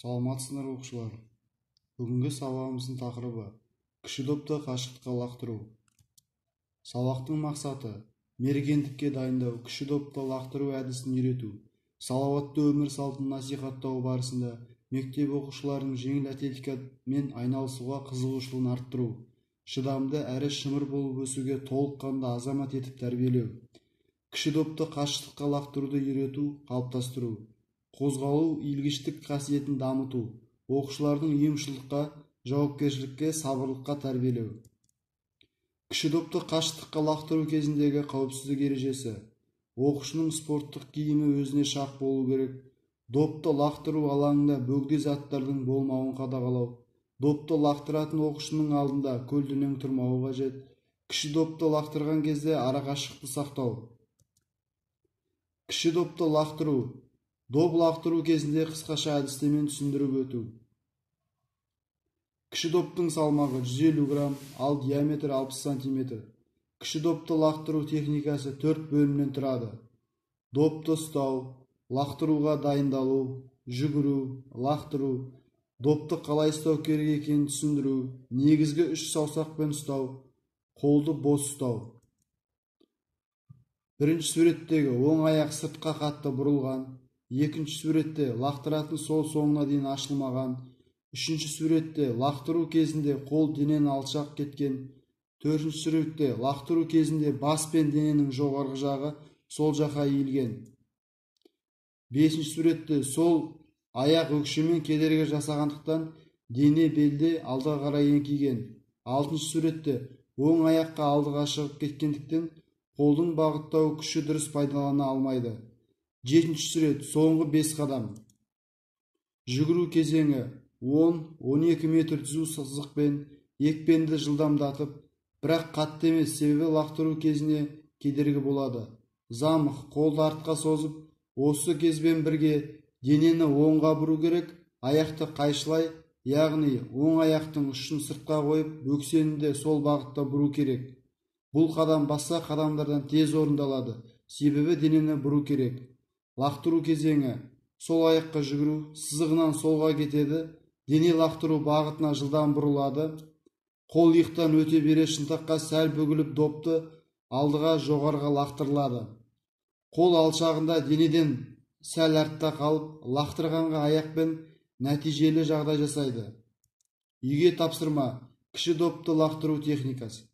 Саламатсыздар, оқушылар. Бүгінгі сабағымыздың тақырыбы кіші допты қашықтыққа лақтыру. Сабақтың мақсаты мергендікке дайындау, кіші допты лақтыру әдісін үйрету, салауатты өмір салтын насихаттау барысында мектеп оқушыларының жеңіл атлетикамен айналысуға қызығушылығын арттыру, шыдамды әрі шымыр болып өсуге толыққанды азамат етіп тәрбиелеу, кіші допты қашықтыққа лақтыруды үйрету, қалыптастыру, қозғалу иілгіштік қасиетін дамыту, оқушылардың ұйымшылдыққа, жауапкершілікке, сабырлыққа тәрбиелеу. Кіші допты қашықтыққа лақтыру кезіндегі қауіпсіздік ережесі. Оқушының спорттық киімі өзіне шақ болу керек. Допты лақтыру алаңында бөгде заттардың болмауын қадағалау. Допты лақтыратын оқушының алдында көлденең тұрмауы қажет. Кіші допты лақтырған кезде арақашықтықты сақтау. Кіші допты лақтыру. Доп лақтыру кезінде қысқаша әдістемені түсіндіріп өту. Кіші доптың салмағы 150 грамм, ал диаметрі 60 сантиметр. Кіші допты лақтыру техникасы 4 бөлімнен тұрады. Допты ұстау, лақтыруға дайындалу, жүгіру, лақтыру, допты қалай ұстау керек екенін түсіндіру, негізгі 3 саусақпен ұстау, қолды бос ұстау. Бірінші суреттегі оң аяқ сыртқа қатты бұрылған, екінші суретте лақтыратын сол соңына дейін ашылмаған, үшінші суретте лақтыру кезінде қол дененің алшақ кеткен, төртінші суретте лақтыру кезінде бас пен дененің жоғарғы жағы сол жаққа иілген, бесінші суретте сол аяқ өкшемен кедергі жасағандықтан дене белде алдыға қарай еңкейген, алтыншы суретте оң аяққа алдыға шығып кеткендіктен қолдың бағыттау күші дұрыс пайдалана алмайды. Жетінші сурет соңғы 5 қадам. Жүгіру кезеңі 10-12 метр түзу сызықпен екпінді жылдамдатып, бірақ қатты емес, себебі лақтыру кезіне кедергі болады. Замық қолды артқа созып, осы кезбен бірге денені оңға бұру керек, аяқты қайшылай, яғни оң аяқтың ұшын сыртқа қойып, бөксені де сол бағытта бұру керек. Бұл қадам басқа қадамдардан тез орындалады, себебі денені бұру керек. Лақтыру кезеңі сол аяққа жүгіру, сызығынан солға кетеді, дене лақтыру бағытына жылдам бұрылады, қол иықтан өте бере шынтаққа сәл бүгіліп допты алдыға жоғарыға лақтырылады. Қол алшағында денеден сәл артта қалып, лақтырғанға аяқпен нәтижелі жағдай жасайды. Үйге тапсырма: кіші допты лақтыру техникасы.